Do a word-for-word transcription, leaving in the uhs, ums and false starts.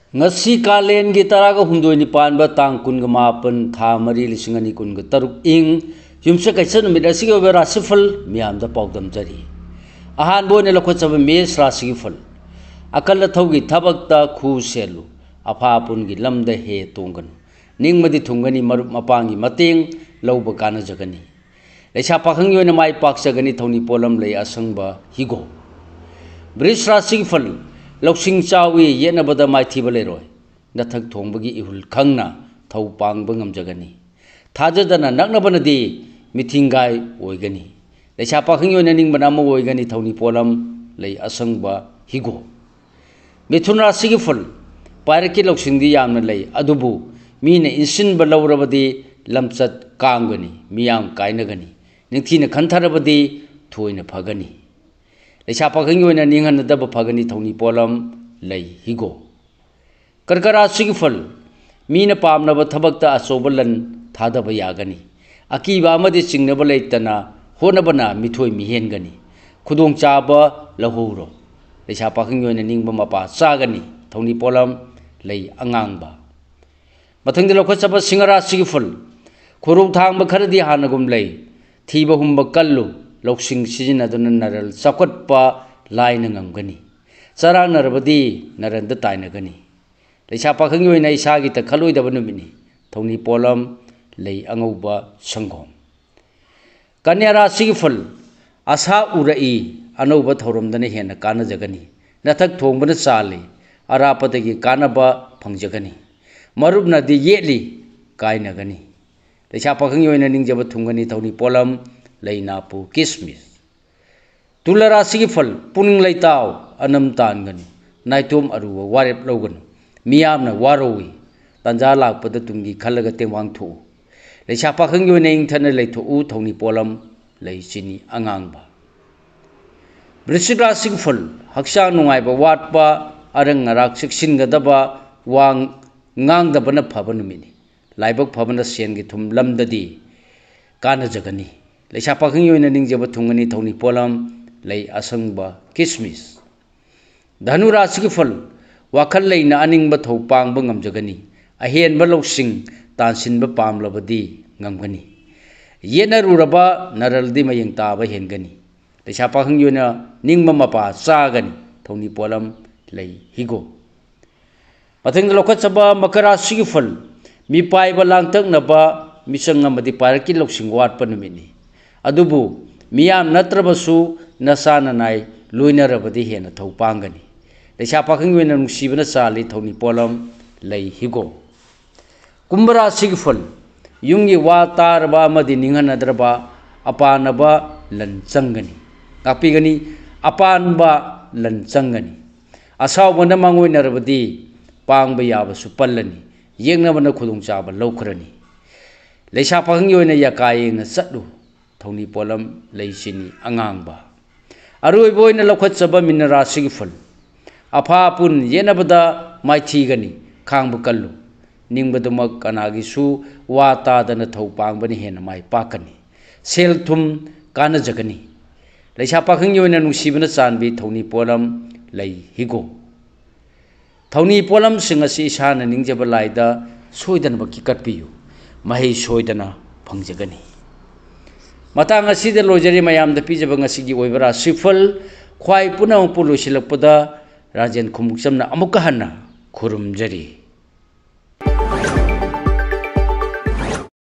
ꯉꯁꯤ ꯀꯥꯂꯦꯟꯒꯤ ꯇꯔꯥꯒ ꯍꯨꯝꯗꯣꯏꯅꯤ ꯄꯥꯟꯕ ꯇꯥꯡ ꯀꯨꯟꯒ ꯃꯥꯄꯟ, ꯊꯥ ꯃꯔꯤ, ꯂꯤꯁꯤꯡ ꯑꯅꯤ ꯀꯨꯟꯒ ꯇꯔꯨꯛ ꯏꯪ ꯌꯨꯝꯁꯀꯩꯁ ꯅꯨꯃꯤꯠ ꯑꯁꯤꯒꯤ ꯑꯣꯏꯕ ꯔꯥꯁꯤꯐꯜ ꯃꯤꯌꯥꯝꯗ ꯄꯥꯎꯗꯝꯖꯔꯤ꯫ ꯑꯍꯥꯟꯕ ꯑꯣꯏꯅ ꯂꯧꯈꯠꯆꯕ ꯃꯦꯁ ꯔꯥꯁꯤꯒꯤ ꯐꯜ꯫ ꯑꯀꯜ ꯑꯊꯧꯒꯤ ꯊꯕꯛꯇ ꯈꯨ ꯁꯦꯜꯂꯨ, ꯑꯐꯥ ꯑꯄꯨꯟꯒꯤ ꯂꯝꯗ ꯍꯦ ꯇꯣꯡꯒꯅꯨ꯫ ꯅꯤꯡꯃꯗꯤ ꯊꯨꯡꯒꯅꯤ ꯃꯔꯨꯞ ꯃꯄꯥꯡꯒꯤ ꯃꯇꯦꯡ ꯂꯧꯕ ꯀꯥꯟꯅꯖꯒꯅꯤ꯫ ꯂꯩꯁꯥ ꯄꯥꯈꯪꯒꯤ ꯑꯣꯏꯅ ꯃꯥꯏ ꯄꯥꯛꯆꯒꯅꯤ ꯊꯧꯅꯤ ꯄꯣꯠꯂꯝ ꯂꯩ ꯑꯁꯪꯕ ꯍꯤꯒꯣꯛ꯫ ꯕ꯭ꯔꯤꯖ ꯔꯥꯁꯤꯒꯤ ꯐꯜ꯫ ꯂꯧꯁꯤꯡ ꯆꯥꯎꯏ, ꯌꯦꯠꯅꯕꯗ ꯃꯥꯏꯊꯤꯕ ꯂꯩꯔꯣꯏ꯫ ꯅꯊꯛ ꯊꯣꯡꯕꯒꯤ ꯏꯍꯨꯜ ꯈꯪꯅ ꯊꯧ ꯄꯥꯡꯕ ꯉꯝꯖꯒꯅꯤ꯫ ꯊꯥꯖꯗꯅ ꯅꯛꯅꯕꯅꯗꯤ ꯃꯤꯊꯤꯡꯒꯥꯏ ꯑꯣꯏꯒꯅꯤ꯫ ꯂꯩꯁꯥ ꯄꯥꯈꯪꯒꯤ ꯑꯣꯏꯅ ꯅꯤꯡꯕꯅ ꯑꯃ ꯑꯣꯏꯒꯅꯤ ꯊꯧꯅꯤ ꯄꯣꯠꯂꯝ ꯂꯩ ꯑꯁꯪꯕ ꯍꯤꯒꯣꯛ꯫ ꯃꯤꯊꯨꯟ ꯔꯥꯁꯤꯒꯤ ꯐꯜ꯫ ꯄꯥꯏꯔꯛꯀꯤ ꯂꯧꯁꯤꯡꯗꯤ ꯌꯥꯝꯅ ꯂꯩ, ꯑꯗꯨꯕꯨ ꯃꯤꯅ ꯏꯟꯁꯤꯟꯕ ꯂꯧꯔꯕꯗꯤ ꯂꯝꯆꯠ ꯀꯥꯡꯒꯅꯤ, ꯃꯤꯌꯥꯝ ꯀꯥꯏꯅꯒꯅꯤ꯫ ꯅꯤꯡꯊꯤꯅ ꯈꯟꯊꯔꯕꯗꯤ ꯊꯣꯏꯅ ꯐꯒꯅꯤ꯫ ꯂꯩꯁꯥ ꯄꯥꯈꯪꯒꯤ ꯑꯣꯏꯅ ꯅꯤꯡꯍꯟꯅꯗꯕ ꯐꯒꯅꯤ ꯊꯧꯅꯤ ꯄꯣꯠꯂꯝ ꯂꯩ ꯍꯤꯒꯣꯛ꯫ ꯀꯔꯀ ꯔꯥꯁꯤꯒꯤ ꯐꯜ꯫ ꯃꯤꯅ ꯄꯥꯝꯅꯕ ꯊꯕꯛꯇ ꯑꯆꯧꯕ ꯂꯟ ꯊꯥꯗꯕ ꯌꯥꯒꯅꯤ꯫ ꯑꯀꯤꯕ ꯑꯃꯗꯤ ꯆꯤꯡꯅꯕ ꯂꯩꯇꯅ ꯍꯣꯠꯅꯕꯅ ꯃꯤꯊꯣꯏ ꯃꯤꯍꯦꯟꯒꯅꯤ꯫ ꯈꯨꯗꯣꯡꯆꯥꯕ ꯂꯧꯍꯧꯔꯣ꯫ ꯂꯩꯁꯥ ꯄꯥꯈꯪꯒꯤ ꯑꯣꯏꯅ ꯅꯤꯡꯕ ꯃꯄꯥ ꯆꯥꯒꯅꯤ꯫ ꯊꯧꯅꯤ ꯄꯣꯠꯂꯝ ꯂꯩ ꯑꯉꯥꯡꯕ꯫ ꯃꯊꯪꯗ ꯂꯧꯈꯠꯆꯕ ꯁꯤꯡꯍ ꯔꯥꯁꯤꯒꯤ ꯐꯜ꯫ ꯈꯨꯔꯧ ꯊꯥꯡꯕ ꯈꯔꯗꯤ ꯍꯥꯟꯅꯒꯨꯝ ꯂꯩ꯫ ꯊꯤꯕ ꯍꯨꯝꯕ ꯀꯜꯂꯨ꯫ ꯂꯧꯁꯤꯡ ꯁꯤꯖꯤꯟꯅꯗꯨꯅ ꯅꯔꯜ ꯆꯥꯎꯈꯠꯄ ꯂꯥꯏꯅ ꯉꯝꯒꯅꯤ꯫ ꯆꯔꯥꯡꯅꯔꯕꯗꯤ ꯅꯔꯟꯗ ꯇꯥꯏꯅꯒꯅꯤ꯫ ꯂꯩꯁꯥ ꯄꯥꯈꯪꯒꯤ ꯑꯣꯏꯅ ꯏꯁꯥꯒꯤꯇ ꯈꯜꯂꯣꯏꯗꯕ ꯅꯨꯃꯤꯠꯅꯤ꯫ ꯊꯧꯅꯤ ꯄꯣꯠꯂꯝ ꯂꯩ ꯑꯉꯧꯕ ꯁꯪꯒꯣꯝ꯫ ꯀꯟꯌꯥ ꯔꯥꯁꯤꯒꯤ ꯐꯜ꯫ ꯑꯁꯥ ꯎꯔꯛꯏ, ꯑꯅꯧꯕ ꯊꯧꯔꯝꯗꯅ ꯍꯦꯟꯅ ꯀꯥꯟꯅꯖꯒꯅꯤ꯫ ꯅꯊꯛ ꯊꯣꯡꯕꯅ ꯆꯥꯜꯂꯤ, ꯑꯔꯥꯞꯄꯗꯒꯤ ꯀꯥꯟꯅꯕ ꯐꯪꯖꯒꯅꯤ꯫ ꯃꯔꯨꯞꯅꯗꯤ ꯌꯦꯠꯂꯤ, ꯀꯥꯏꯅꯒꯅꯤ꯫ ꯂꯩꯁꯥ ꯄꯥꯈꯪꯒꯤ ꯑꯣꯏꯅ ꯅꯤꯡꯖꯕ ꯊꯨꯡꯒꯅꯤ ꯊꯧꯅꯤ ꯄꯣꯠꯂꯝ ꯂꯩ ꯅꯥꯄꯨ ꯀꯤꯁꯃꯤꯁ꯫ ꯇꯨꯂꯥ ꯔꯥꯁꯤꯒꯤ ꯐꯜ꯫ ꯄꯨꯛꯅꯤꯡ ꯂꯩꯇꯥꯎ, ꯑꯅꯝ ꯇꯥꯟꯒꯅꯨ꯫ ꯅꯥꯏꯇꯣꯝ ꯑꯔꯨꯕ ꯋꯥꯔꯦꯞ ꯂꯧꯒꯅꯨ꯫ ꯃꯤꯌꯥꯝꯅ ꯋꯥꯔꯧꯏ꯫ ꯇꯥꯟꯖꯥ ꯂꯥꯛꯄꯗ ꯇꯨꯡꯒꯤ ꯈꯜꯂꯒ ꯇꯦꯡꯕꯥꯡ ꯊꯣꯛꯎ꯫ ꯂꯩꯁꯥ ꯄꯥꯈꯪꯒꯤ ꯑꯣꯏꯅ ꯏꯪꯊꯅ ꯂꯩꯊꯣꯛꯎ ꯊꯧꯅꯤ ꯄꯣꯠꯂꯝ ꯂꯩ ꯆꯤꯅꯤ ꯑꯉꯥꯡꯕ꯫ ꯕ꯭ꯔꯤꯁꯤꯛ ꯔꯥꯁꯤꯒꯤ ꯐꯜ꯫ ꯍꯛꯆꯥꯡ ꯅꯨꯡꯉꯥꯏꯕ ꯋꯥꯠꯄ, ꯑꯔꯪ ꯑꯔꯥꯛ ꯆꯦꯛꯁꯤꯟꯒꯗꯕ, ꯋꯥ ꯉꯥꯡꯗꯕꯅ ꯐꯕ ꯅꯨꯃꯤꯠꯅꯤ꯫ ꯂꯥꯏꯕꯛ ꯐꯕꯅ ꯁꯦꯟꯒꯤ ꯊꯨꯝ ꯂꯝꯗꯗꯤ ꯀꯥꯟꯅꯖꯒꯅꯤ꯫ ꯂꯩꯁꯥ ꯄꯥꯈꯪꯒꯤ ꯑꯣꯏꯅ ꯅꯤꯡꯖꯕ ꯊꯨꯡꯒꯅꯤ ꯊꯧꯅꯤ ꯄꯣꯠꯂꯝ ꯂꯩ ꯑꯁꯪꯕ ꯀꯤꯁꯃꯤꯁ꯫ ꯙꯅꯨ ꯔꯥꯁꯤꯒꯤ ꯐꯜ꯫ ꯋꯥꯈꯜ ꯂꯩꯅ ꯑꯅꯤꯡꯕ ꯊꯧ ꯄꯥꯡꯕ ꯉꯝꯖꯒꯅꯤ꯫ ꯑꯍꯦꯟꯕ ꯂꯧꯁꯤꯡ ꯇꯥꯟꯁꯤꯟꯕ ꯄꯥꯝꯂꯕꯗꯤ ꯉꯝꯒꯅꯤ꯫ ꯌꯦꯠꯅꯔꯨꯔꯕ ꯅꯔꯜꯗꯤ ꯃꯌꯦꯡ ꯇꯥꯕ ꯍꯦꯟꯒꯅꯤ꯫ ꯂꯩꯁꯥ ꯄꯥꯈꯪꯒꯤ ꯑꯣꯏꯅ ꯅꯤꯡꯕ ꯃꯄꯥ ꯆꯥꯒꯅꯤ꯫ ꯊꯧꯅꯤ ꯄꯣꯠꯂꯝ ꯂꯩ ꯍꯤꯒꯣꯛ꯫ ꯃꯊꯪꯗ ꯂꯧꯈꯠꯆꯕ ꯃꯀꯔ ꯔꯥꯁꯤꯒꯤ ꯐꯜ, ꯃꯤꯄꯥꯏꯕ ꯂꯥꯡꯇꯛꯅꯕ ꯃꯤꯆꯪ ꯑꯃꯗꯤ ꯄꯥꯏꯔꯛꯀꯤ ꯂꯧꯁꯤꯡ ꯋꯥꯠꯄ ꯅꯨꯃꯤꯠꯅꯤ꯫ ꯑꯗꯨꯕꯨ ꯃꯤꯌꯥꯝ ꯅꯠꯇ꯭ꯔꯕꯁꯨ ꯅꯆꯥ ꯅꯅꯥꯏ ꯂꯣꯏꯅꯔꯕꯗꯤ ꯍꯦꯟꯅ ꯊꯧ ꯄꯥꯡꯒꯅꯤ꯫ ꯂꯩꯁꯥ ꯄꯥꯈꯪꯒꯤ ꯑꯣꯏꯅ ꯅꯨꯡꯁꯤꯕꯅ ꯆꯥꯜꯂꯤ꯫ ꯊꯧꯅꯤ ꯄꯣꯠꯂꯝ ꯂꯩ ꯍꯤꯒꯣꯛ꯫ ꯀꯨꯝꯚ ꯔꯥꯁꯤꯒꯤ ꯐꯜ, ꯌꯨꯝꯒꯤ ꯋꯥ ꯇꯥꯔꯕ ꯑꯃꯗꯤ ꯅꯤꯡꯍꯟꯅꯗ꯭ꯔꯕ ꯑꯄꯥꯅꯕ ꯂꯟ ꯆꯪꯒꯅꯤ꯫ ꯉꯥꯛꯄꯤꯒꯅꯤ꯫ ꯑꯄꯥꯟꯕ ꯂꯟ ꯆꯪꯒꯅꯤ꯫ ꯑꯁꯥꯎꯕꯅ ꯃꯥꯡꯑꯣꯏꯅꯔꯕꯗꯤ ꯄꯥꯡꯕ ꯌꯥꯕꯁꯨ ꯄꯜꯂꯅꯤ꯫ ꯌꯦꯛꯅꯕꯅ ꯈꯨꯗꯣꯡꯆꯥꯕ ꯂꯧꯈ꯭ꯔꯅꯤ꯫ ꯂꯩꯁꯥ ꯄꯥꯈꯪꯒꯤ ꯑꯣꯏꯅ ꯌꯥꯀꯥ ꯌꯦꯡꯅ ꯆꯠꯂꯨ꯫ ꯊꯧꯅꯤ ꯄꯣꯠꯂꯝ ꯂꯩ ꯆꯤꯅꯤ ꯑꯉꯥꯡꯕ꯫ ꯑꯔꯣꯏꯕ ꯑꯣꯏꯅ ꯂꯧꯈꯠꯆꯕ ꯃꯤꯅ ꯔꯥꯁꯤꯒꯤ ꯐꯜ, ꯑꯐꯥ ꯑꯄꯨꯟ ꯌꯦꯠꯅꯕꯗ ꯃꯥꯏꯊꯤꯒꯅꯤ꯫ ꯈꯥꯡꯕ ꯀꯜꯂꯨ꯫ ꯅꯤꯡꯕꯗꯨꯃꯛ ꯀꯅꯥꯒꯤꯁꯨ ꯋꯥ ꯇꯥꯗꯅ ꯊꯧ ꯄꯥꯡꯕꯅ ꯍꯦꯟꯅ ꯃꯥꯏ ꯄꯥꯛꯀꯅꯤ꯫ ꯁꯦꯜ ꯊꯨꯝ ꯀꯥꯟꯅꯖꯒꯅꯤ꯫ ꯂꯩꯁꯥ ꯄꯥꯈꯪꯒꯤ ꯑꯣꯏꯅ ꯅꯨꯡꯁꯤꯕꯅ ꯆꯥꯟꯕꯤ ꯊꯧꯅꯤ ꯄꯣꯠꯂꯝ ꯂꯩ ꯍꯤꯒꯣꯛ꯫ ꯊꯧꯅꯤ ꯄꯣꯠꯂꯝꯁꯤꯡ ꯑꯁꯤ ꯏꯁꯥꯅ ꯅꯤꯡꯖꯕ ꯂꯥꯏꯗ ꯁꯣꯏꯗꯅꯃꯛꯀꯤ ꯀꯠꯄꯤꯌꯨ꯫ ꯃꯍꯩ ꯁꯣꯏꯗꯅ ꯐꯪꯖꯒꯅꯤ꯫ ꯃꯇꯥꯡ ꯑꯁꯤꯗ ꯂꯣꯏꯖꯔꯦ ꯃꯌꯥꯝꯗ ꯄꯤꯖꯕ ꯉꯁꯤꯒꯤ ꯑꯣꯏꯕ ꯔꯥꯁꯤꯐꯜ꯫ ꯈ꯭ꯋꯥꯏ ꯄꯨꯝꯅꯃꯛꯄꯨ ꯂꯣꯏꯁꯤꯜꯂꯛꯄꯗ ꯔꯥꯖꯦꯟ ꯈꯨꯃꯨꯛꯆꯝꯅ ꯑꯃꯨꯛꯀ ꯍꯟꯅ ꯈꯨꯔꯨꯝꯖꯔꯤ꯫